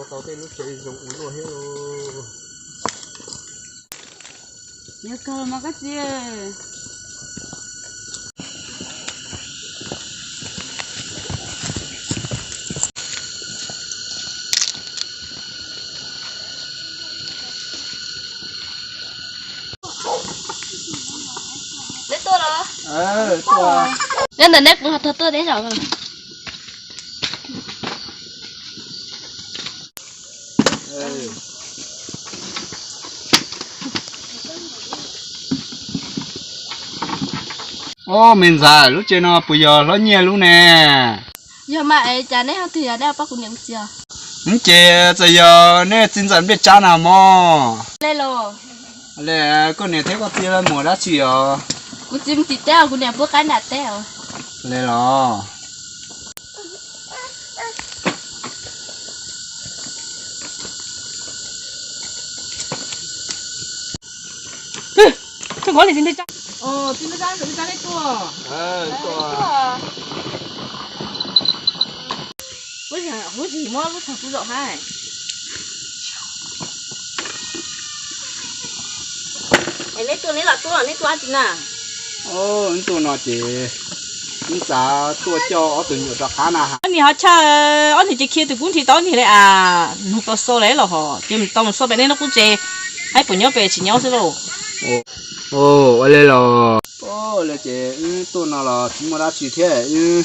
Tau tej lub tsev zoo ua luaj thiab lauj. Yog kawg mas koj txiv. Neb tuaj los? Neb ntawm neb kuv ho tuaj tuaj teb zaum. Ob, me ntxhais, lub tsev no puas yog hlob Nyiaj lub ne? Yog mas es cas neb ho twg yog neb pab kuv niam kuv txiv? Ces txawm yog neb txiv ntxawm Npliaj Tsab na mog. Le los. Le, koj niam thiab koj txiv mus dab tsi os? Kuv txiv mus tim teb os, kuv niam pub qaib nram teb os. Le los. Huv tsis muab lub txog kuv zaum hais. Es neb tuaj neb los tuaj, neb tuaj dab tsi na? Neb tuaj no ces neb xav tuaj coj ob tug nyuam rov qab na. Ob niag ho tshaj, ob niag ces khiav tus kub nthi tau ob niag li as, nug tau xo lawm los ho ces mus tau mus xo pem neb lub qub tsev, saib puas nyob pem tsis nyob xwb lauj. Ua li los. Ua li ces wb tuaj no los tsis muaj dab tsi thiab, wb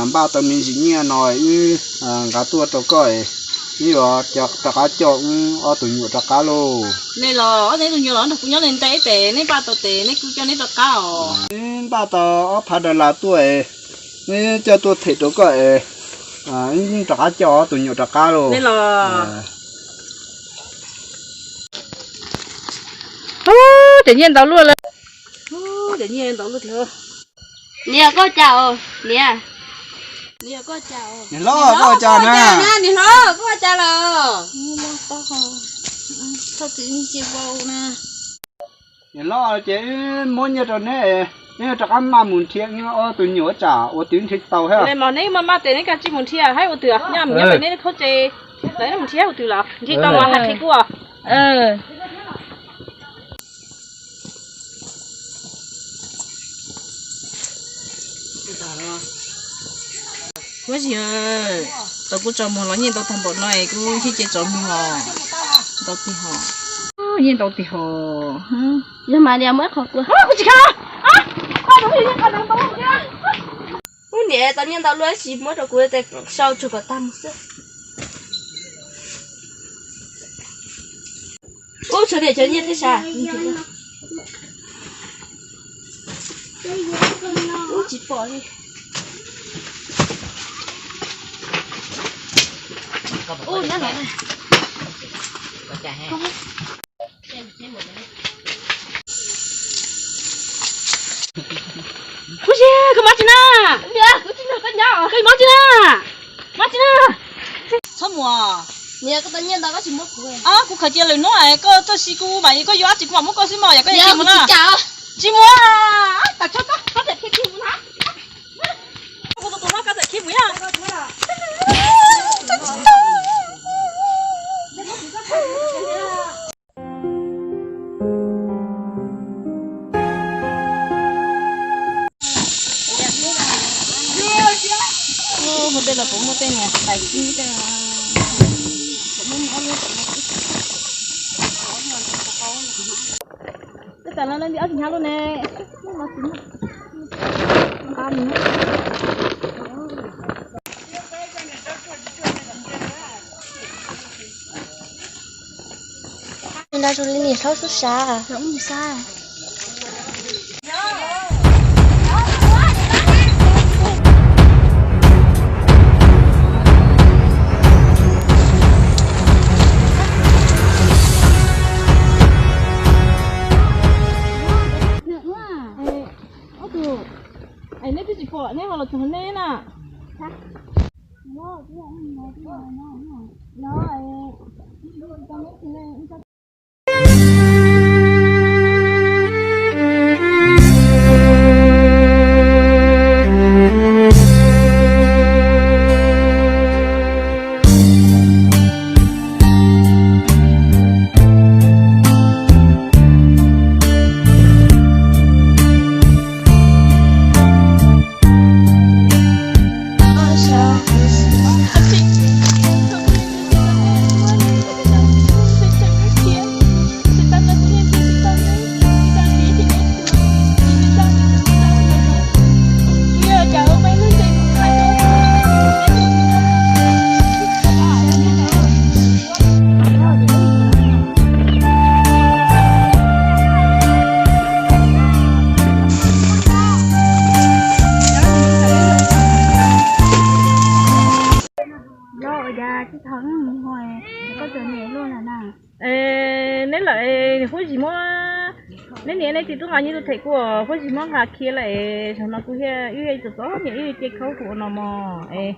npaj tau me ntsis nyiaj no wb nqa tuaj rau koj, wb yuav rov qab coj wb ob tug nyuam rov qab lauj. Li los ob tug nyuam los nrog kuv nyob li ntawd ib tes, neb npaj tau tes neb kuj coj neb rov qab os. Wb npaj tau ob phav dollar tuaj, wb coj tuaj them rau koj es wb rov qab coj ob tug nyuam rov qab lauj. Li los. Ub, cov nyiaj ntau luaj lawm. Ub, cov nyiaj ntau luaj tiag. Niam, koj cas os niam? Niam, koj cas os? Niam hlob, koj cas na? Niam hlob, koj cas lawm? Thauj txiv ntsis vau na. Niam hlob, ces wb muab nyiaj rau neb, neb rov qab maj mus nrhiav ob tug nyuam tsam ua twv nrhiav tsis tau thiab. Mos neb maj maj tes neb kav tsij mus nrhiav, haib ua twg nyaj mus nyob pem neb qhov tsev, mus nrhiav ua twg los nrhiav tau mas hais qhia kuv. Huab tais, tau kuv tso muag los nyiaj ntau tag npaum no es kuv thiaj cia tso muag os. Ntau tiag hos. Nyiaj ntau tiag hos. Yog mas niam muab ib qho kuv. Kuv tsis khav. Ub niam, tau nyiaj ntau luaj tab sis muab rau kuv tes sau tsuag kom tag mus xwb. Ub, tshuav tias cov nyiaj thiab sas. Ub, tsis pom li. Ub, nyob no. Huab tais, koj mob tsi na? Koj mob tsi na? Mob tsi na? Txhob mus. Niam, koj tau nyiaj ntau koj tsis muab kuv. Kuv khaws cia lwm hnub koj tuaj si kuv mas koj yuav dab tsi kuv mam muab koj xwb mog, yog koj yuav tsis mus na. Tsis mus. Tas tso koj, koj txawm khiav kiag mus na. Kuv tus tus hlob koj txawm khiav mus yog. Ua tej los puas muaj tej niag tais kib tej. Tej tas no nti ob tsis hnyav lub ne. Nrog zoo li niam hlob xub sab. Ob tug, es neb twb tsis pom neb ho los txog neb na. Neb niam neb txiv twb nqa nyiaj tuaj them kuv, huab tsis muab nqa khiav lawm es, zaum no kuv thiaj wb txom txom nyem wb li ces khaub kuv ua no mog es.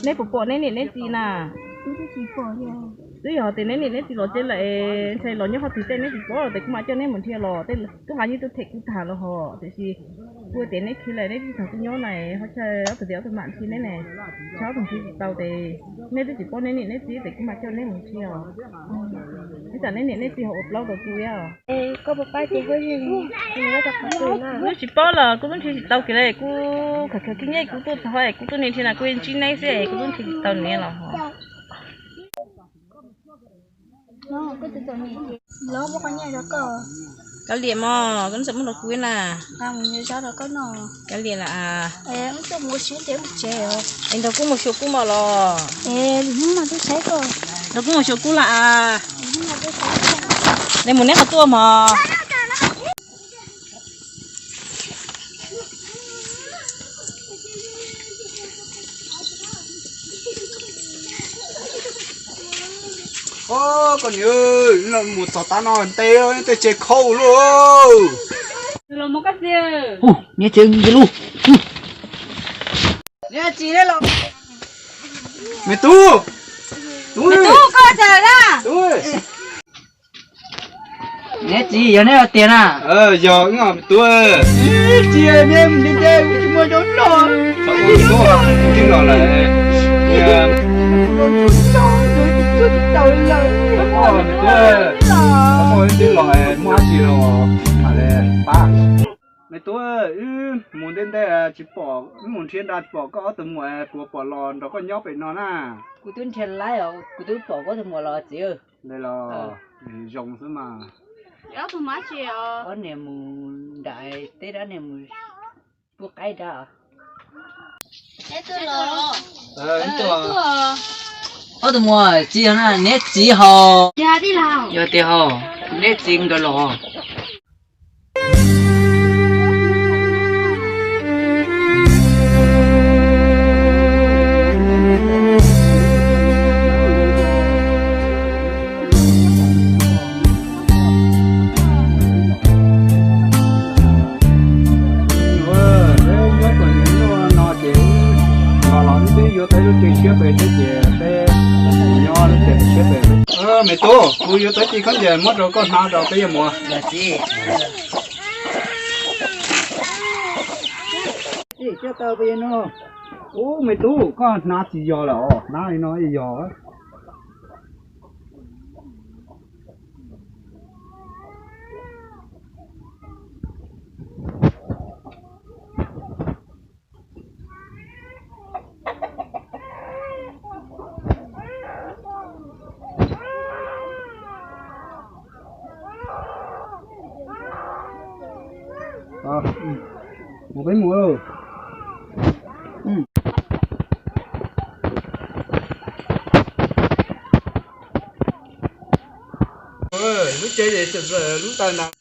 Neb puas pom neb niam neb txiv na? Twb yog tias neb niam neb txiv los tsev lawm es, ntshai los nyob qhov twg tej neb tsis pom los tes kuv mam coj neb mus nrhiav los, twb nqa nyiaj tuaj them kuv tag los hos, tiam sis kuv tias neb khiav lawm neb tsis tau kuv nyob na, ho chaw ob tug tias ob tug mam nrhiav neb ne, tshab ob tug nrhiav tsis tau tes, neb twb tsis pom neb niam neb txiv tes kuv mam coj neb mus nrhiav os. Ib tsam neb niam neb txiv ho ua plaub rau kuv os. Kuv tsis paub los kuv twb nrhiav tsis tau kiag li, kuv khaws khaws khib nyiab kuv tuaj txog kuv tuaj nias nrhiav na kuv yeej ntsib neb xwb es kuv twb nrhiav tsis tau niam los. Kav liam mog, koj txawm muab rau kuv na. Kav liam las. Es nrog kuv mus xyuas kuv mog los. Nrog kuv mus xyuas kuv las as. Neb mus neb qhov tuaj mog. Koj niam, mus txog tav no ntev tej tsev khaub luaj. Niam tsev lug. Me tub, me tub, koj txawm na. Neb txiv yog neb tiag na? Yog me tub. Txiv, neb mus ntev ntev tsis muaj zaub noj. Tsis los lawm. Tsis tau lawm. Twb los muaj dab tsi los mam li pab. Me tub, wb mus ntev ntev tsis pom, wb mus nrhiav nrad tsis pom koj ob tug muam, puas pom los nrog koj nyob pem no na? Kuv twb nrhiav laib os, kuv twb pom koj ob tug muam los txiv. Li los zoo xwb mas. Ob niag mus nram teb, dab niag mus pub qaib dab. Ob tug muam txiv yog na, neb txiv hos? Yog tiag hos, neb txiv nkawd los. Nyob kom nws nyuaj no ces los los wb twb yuav tau lub tsev tshiab pem thiab ces peb nyob lub tsev tshiab pem. Me tub, kuv yuav tau ib ce khaub ncaws muab rau koj hnav rau peb yuav mus. Ub, me tub, koj hnav tsis yog lawm os, hnav li no yog. Mus peb mus. Lub tsev es txawm lub taw ntag.